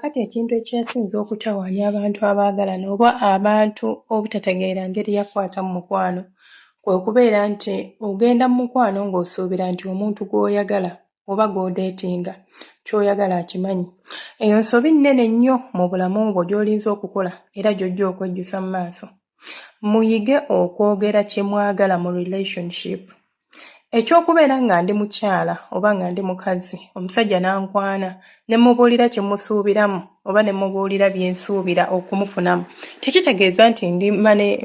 Kaakati ekintu ekyasinze okutawaanya abantu abaagalana oba abantu obutategeera ngeri ya kukwatamu mukwano kwe kubeera nti ogenda mu mukwano ng'osuubira nti omuntu gw'oyagala oba gw'odeetinga ky'oyagala akimanyi. Eyo nsobi nnene nnyo mu bulamu bwo gy'oyinza okukola era gy'ojja okwejjusa mu maaso. Muyige okwogera kye mwagala mu relationship. Eky'okubeera nga ndi mukyala oba nga ndi mukazi omusajja n'ankwana ne mmubuulira kye mmusuubiramu oba ne mmubuulira bye nsuubira okumufunamu tekitegeeza nti ndi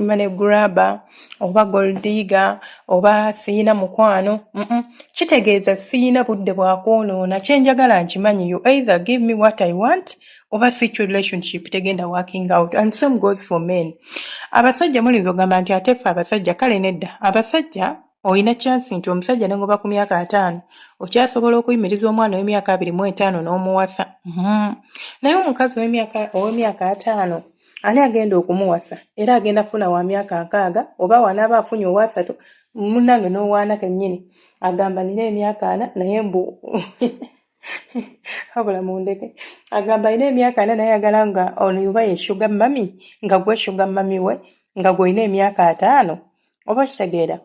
money grabber oba gold digger oba siyina mukwano. Kitegeeza siyina budde bwa kwonoona, kye njagala nkimanyi. You either give me what I want oba si kyo, relationship tegenda working out, and same goes for men. Abasajja muyinza okugamba nti ate ffe abasajja, kale nedda. Abasajja olina chance nti omusajja ne ngoba ku myaka 50 okyasobola okuyimiriza omwana ow'emyaka 25 n'omuwasa. Naye omukazi ow'emyaka 50 ani agenda okumuwasa? Era agenda kufuna wa myaka 60 oba wanaaba afunye owasatu munnange n'owaana kennyini agamba nina emyaka 40 naye mbu wabula mundeke, agamba alina emyaka 40 naye ayagala nga ono oba ye sugar mummy, nga gwe sugar mummy we nga gw'olina emyaka 50, oba okitegeera?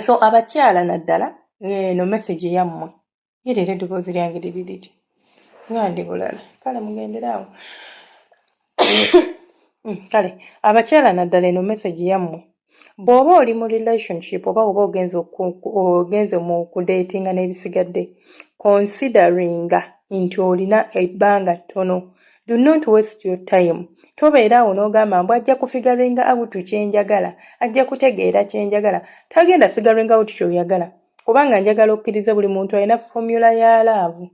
So abakyala naddala eno message yammwe. Ye leero eddoboozi lyange liri liti nga ndi bulala, kale mugendere awo. Kale abakyala naddala eno message yammwe. Bw'oba oli mu relationship oba oba ogenze mu kudeetinga n'ebisigadde, consideringa nti olina ebbanga ttono. Do not waste your time. Tobeera awo n'ogamba mbu ajja kufiguringa out kye njagala, ajja kutegeera kye njagala. Tagenda figuringa out ky'oyagala, kubanga njagala okkirize buli muntu alina formula ya love.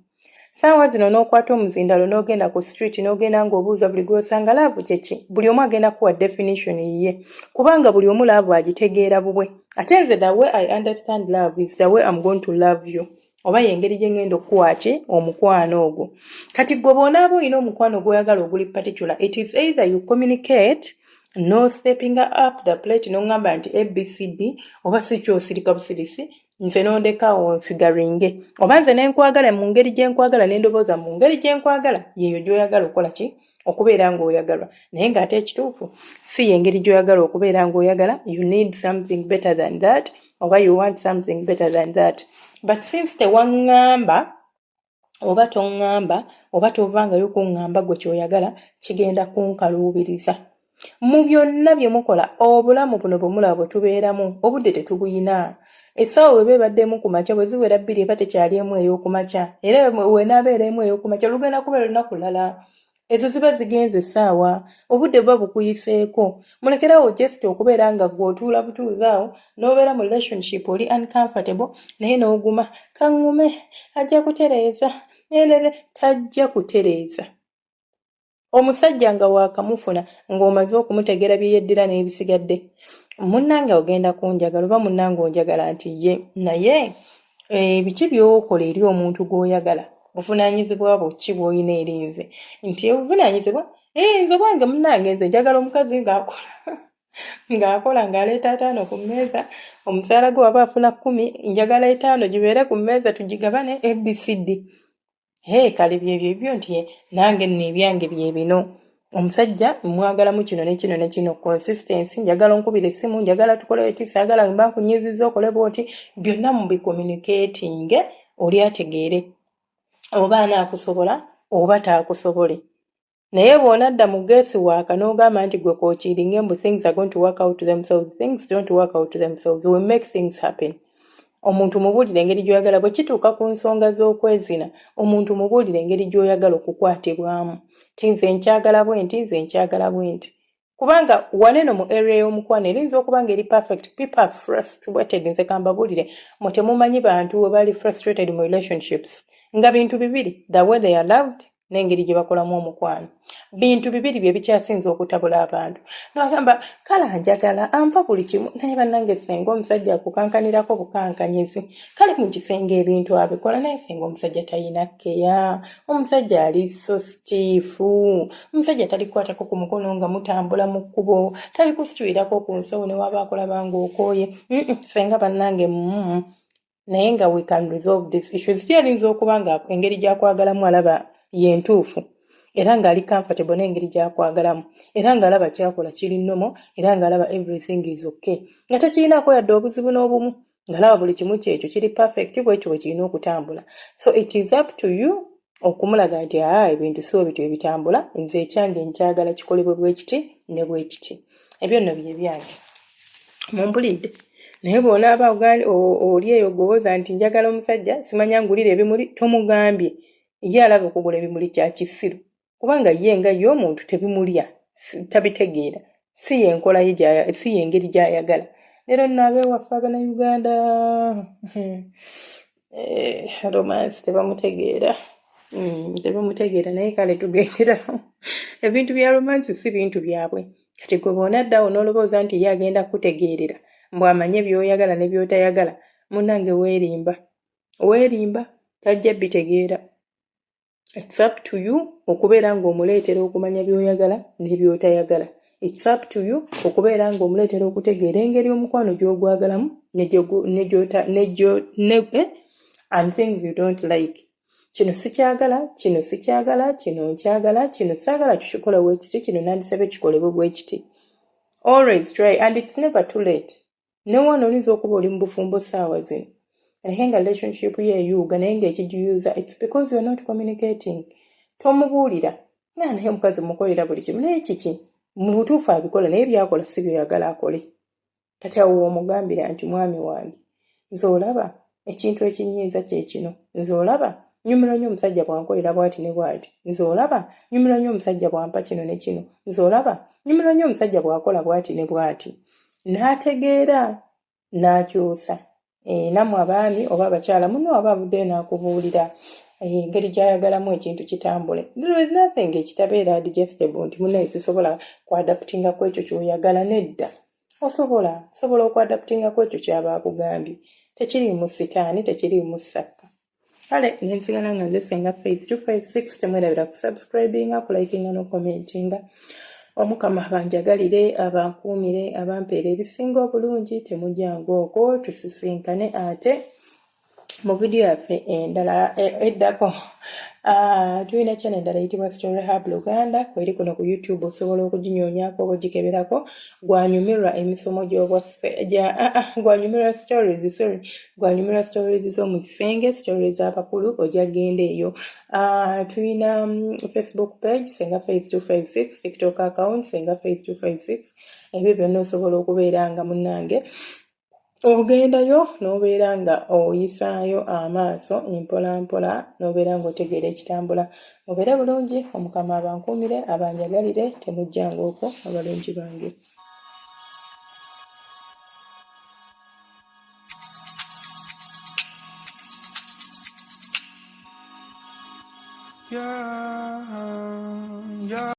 Ssaawa zino n'okwata omuzindalo n'ogenda ku street n'ogenda ng'obuuza buli gw'osanga, "Love kye ki?" buli omu agenda kuwa definition yiye, kubanga buli omu love agitegeera bubwe. Ate nze the way I understand love is the way I'm going to love you, oba y'engeri gye ngenda okukuwa ki omukwano ogwo. Kati gwe bw'onaaba olina omukwano gw'oyagala oguli particular, it is either you communicate no stepping up the plate n'oŋŋamba nti ABCD, oba si kyosirika busirisi nze n'ondekaawo nfiguringe, oba nze ne nkwagala mu ngeri gye nkwagala ne ndowooza mu ngeri gye nkwagala yeeyo gy'oyagala okukola ki okubeera ng'oyagalwa, naye ng'ate ekituufu si y'engeri gy'oyagala okubeera ng'oyagala. You need something better than that, oba you want something better than that, but since tewaŋŋamba oba toŋŋamba oba tovangayo kuŋŋamba gwe ky'oyagala, kigenda kunkaluubiriza mu byonna bye mukola. Obulamu buno bwe mulaba bwe tubeeramu, obudde tetubuyina. Essaawa weba ebaddemu ku makya, bwe ziwera 2 eba tekyali emu ey'okumakya, era wenaabeera emu ey'okumakya lugenda kubeera lunaku lulala. Ezo ziba zigenze essaawa, obudde buba bukuyiseeko. Mulekerawo just okubeera nga ggwe otuula butuuzi awo n'obeera mu relationship oli uncomfortable, naye n'oguma, kaŋŋume ajja kutereeza erere. Tajja kutereeza. Omusajja nga waakamufuna ng'omaze okumutegeera bye yeddira n'ebisigadde, munnange ogenda kunjagala oba munnange onjagala nti ye, naye biki by'okola eri omuntu gw'oyagala? Buvunaanyizibwa bwo ki bw'olina eri nze? Nti obuvunaanyizibwa nze bwange munnange, nze njagala omukazi ng'akola ng'aleeta 50 ku mmeeza. Omusaala gwe waba afuna 10, njagala 5 gibeere ku mmeeza tugigabane ABCD. Hee, kale byebyo ebyo nti nange nno ebyange bye bino. Omusajja mwagalamu kino ne kino ne kino, consistency, njagala onkubira essimu, njagala tukole eti, saagala mba nkunyizizza okole bw'oti. Byonna mubicommunicatinge oli ategeere oba anaakusobola oba taakusobole. Naye bw'onadda mu guess work n'ogamba nti gwe kookiringe mbu things are going to work out themselves, things don't work out themselves. We make things happen. Omuntu mubuulire engeri gy'oyagala. Bwe kituuka ku nsonga z'okwezina, omuntu mubuulire engeri gy'oyagala okukwatibwamu, ti nze nkyagala bwe nti, nze nkyagala bwe nti, kubanga waneno mu area y'omukwano erinza okuba nga eri perfect, people are frustrated. Nze kambabuulire, mwe temumanyi bantu we bali frustrated mu relationships nga bintu bibiri: the way they are loved n'engeri gye bakolamu omukwano. Bintu bibiri bye bikyasinze okutabula abantu. Nagamba kale anjagala, ampa buli kimu, naye bannange senga omusajja akukankanirako bukankanyizi. Kale mu kisenge ebintu abikola, naye senga omusajja talina keya, omusajja ali so stiff, omusajja talikwatako ku mukono nga mutambula mu kkubo, tali kusitulirako ku nsawo ne waba akolaba ng'okooye. Senga bannange Naye nga we can resolve these issues. Kiyinza okuba nga engeri gy'akwagalamu alaba yentuufu. era ng'ali comfortable n'engeri gy'akwagalamu era ng'alaba ky'akola kiri normal era ng'alaba everything is okay nga takirinaako yadde obuzibu n'obumu ng'alaba buli kimu kyekyo kiri perfect bwekyo bwe kirina okutambula. So it is up to you okumulaga nti aa ebintu si bwe bityo ebitambula, nze ekyange nkyagala kikolebwe bwe kiti ne bwe kiti. Ebyo nno bye byange mumpulidde. Naye bw'onaaba oli eyo gowooza nti njagala omusajja simanya ngulira ebimuli, tomugambye ye alaba okugula ebimuli kya kisiru kubanga ye nga ye omuntu tebimulya tabitegeera si yenkola ye si yengeri gy'ayagala. Leero nno abeewaffe Abannayuganda romance tebamutegeera, tebamutegeera naye kale tugendera ebintu bya romance si bintu byabwe. Kati gwe bw'onaddawo n'olowooza nti ye agenda kukutegeerera mbu amanye by'oyagala ne by'otayagala, munnange weerimba, weerimba, tajja bitegeera. It's up to you okubeera ng'omuleetera okumanya by'oyagala ne by'otayagala. It's up to you okubeera ng'omuleetera okutegeera engeri omukwano gy'ogwagalamu ne ne ne and things you don't like. Kino sikyagala, kino sikyagala, kino nkyagala, kino saagala tukikole bwe kiti, kino nandisabye kikolebwe bwe kiti. Always try and it's never too late. Ne wano oyinza okuba oli mu bufumbo ssaawa zino naye nga relationship ye eyuuga naye ng'ekigiyuuza it's because you're not communicating. Tomubuulira nga naye omukazi mukolera buli kimu naye kiki mu butuufu abikola naye by'akola si by'oyagala akole. Kati awo w'omugambira nti mwami wange nze olaba ekintu ekinnyiiza kye kino, nze olaba nnyumirwa nnyo omusajja bw'ankolera bw'ati ne bw'ati, nze olaba nnyumirwa nnyo omusajja bw'ampa kino ne kino, nze olaba nnyumirwa nnyo omusajja bw'akola bw'ati ne bw'ati. N'ategeera n'akyusa. Nammwe abaami oba abakyala munno aba avuddeyo n'akubuulira engeri gy'ayagalamu ekintu kitambule. There is nothing ekitabeera adjustable nti munnaye sisobola kuadaptinga ku ekyo ky'oyagala nedda. Osobola, osobola okuadaptinga ku ekyo ky'aba akugambye. Tekiriimu sitaani, tekiriimu ssakka. Kale ne nsigala nga nze Ssenga Faith 256 temwerabira kusubscribinga, kulikinga n'okucommentinga. Omukama abanjagalire, abankuumire, abampeere ebisinga obulungi, temujjanga okwo tusisinkane ate mu vidiyo yaffe endala eddako. Tulina channel endala eyitibwa Story Hub Luganda kweri kuno ku YouTube osobola okuginyoonyaako oba ogikeberako gwanyumirwa emisomo gwanyumirwa stories, sorry, gwanyumirwa stories z'omu kisenge, stories z'abakulu ojja genda eyo. Tulina Facebook page Ssenga Faith 256, TikTok account Ssenga Faith 256. Ebyo byonna osobola okubeera nga munnange ogendayo n'obeera nga oyisaayo amaaso mpola mpola n'obeera ng'otegeera ekitambula. Mubeere bulungi, Omukama abankuumire, abanjagalire, temujjanga okwo abalungi bange. Yeah.